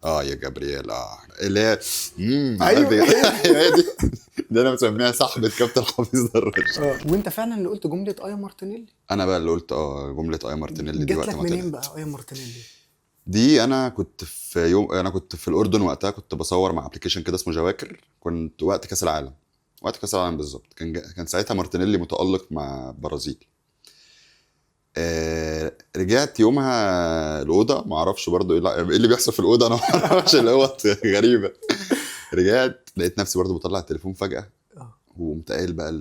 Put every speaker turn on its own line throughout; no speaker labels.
اه يا جابرييل، اه اللي هي
أيوة.
هي دي، دي انا مسميها صاحبه كابتن حفيظ دراجي.
وانت فعلا اللي قلت جملة ايا مارتينيلي؟
انا بقى اللي قلت جملة ايا مارتينيلي دي
جات
وقت
لك
ما
منين
طلعت.
بقى ايا مارتينيلي؟
دي انا كنت في يوم، انا كنت في الاردن وقتها، كنت بصور مع application كده اسمه جواكر، كنت وقت كاس العالم، وقت كاس العالم بالظبط، كان ساعتها مارتينيلي متالق مع برازيل. رجعت يومها الاوضة، ما اعرفش برضو ايه اللي بيحصل في الاوضة، انا ما اعرفش، اللي هو غريبة. رجعت لقيت نفسي برضو بطلع التليفون فجاة، وقمت قايل بقى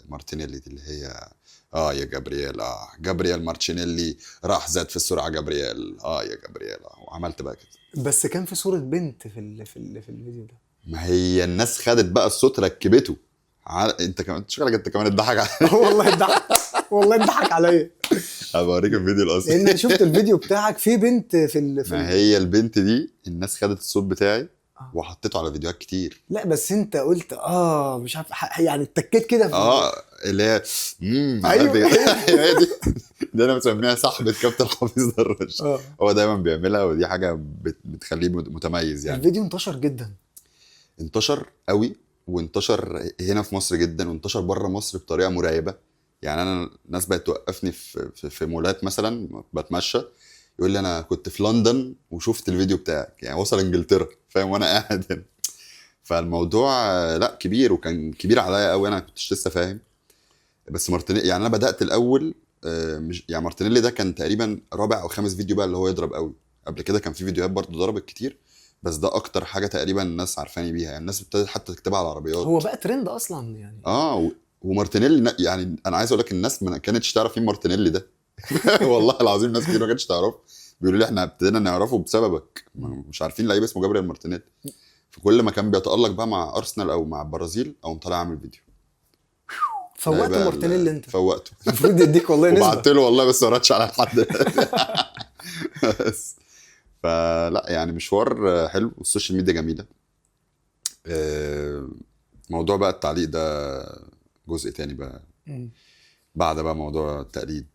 مارتينيلي دي اللي هي يا جابرييل، جابرييل مارتينيلي راح زاد في السرعة، جابرييل، يا جابرييل، وعملت بقى كده.
بس كان في صوره بنت في الفيديو ده.
ما هي الناس خدت بقى الصوت ركبته انت كمان شكلك انت كمان اتضحك عليا.
والله اتضحك، والله اتضحك عليا.
هبقى اوريك الفيديو الاصلي.
لان انا شفت الفيديو بتاعك في بنت في
ما هي البنت دي الناس خدت الصوت بتاعي وحطيته على فيديوهات كتير.
لا بس انت قلت مش عارف يعني اتكيت كده في
اللي هي
أيوة.
هي دي، دي انا مسميها صاحبه كابتن حفيظ دراجي. هو دايما بيعملها، ودي حاجة بتخليه متميز يعني.
الفيديو انتشر جدا.
انتشر قوي، وانتشر هنا في مصر جدا، وانتشر بره مصر بطريقة مرعبة. يعني انا الناس بقت توقفني في مولات مثلا بتمشى، يقول لي انا كنت في لندن وشفت الفيديو بتاعك، يعني وصل انجلترا، فاهم، وانا قاعد هنا. فالموضوع لا كبير، وكان كبير عليا قوي، انا كنتش لسه فاهم. بس مارتينيلي يعني انا بدات الاول، مش يعني مارتينيلي ده كان تقريبا رابع او خامس فيديو بقى اللي هو يضرب قوي. قبل كده كان في فيديوهات برضو ضربت كتير، بس ده اكتر حاجة تقريبا الناس عارفاني بيها، يعني الناس ابتدت حتى تكتبها على العربيات.
هو بقى ترند اصلا يعني.
ومارتينيلي يعني انا عايز اقول لك الناس ما كانتش تعرف مين مارتينيلي ده. والله العظيم ناس كتير ما كانتش تعرفه، بيقولوا لي احنا ابتدينا نعرفه بسببك، مش عارفين لعيب اسمه جابرييل مارتينيلي. فكل ما كان بيتألق بقى مع ارسنال او مع البرازيل او طالع عامل فيديو.
فوقت
بقى
مارتينيلي انت.
فوقته.
المفروض يديك والله نسبه.
وبعت له والله، بس ما ردش على حد. بس فلا يعني مشوار حلو، وال social media جميلة. موضوع بقى التعليق ده جزء تاني بقى. بعد بقى موضوع التقليد.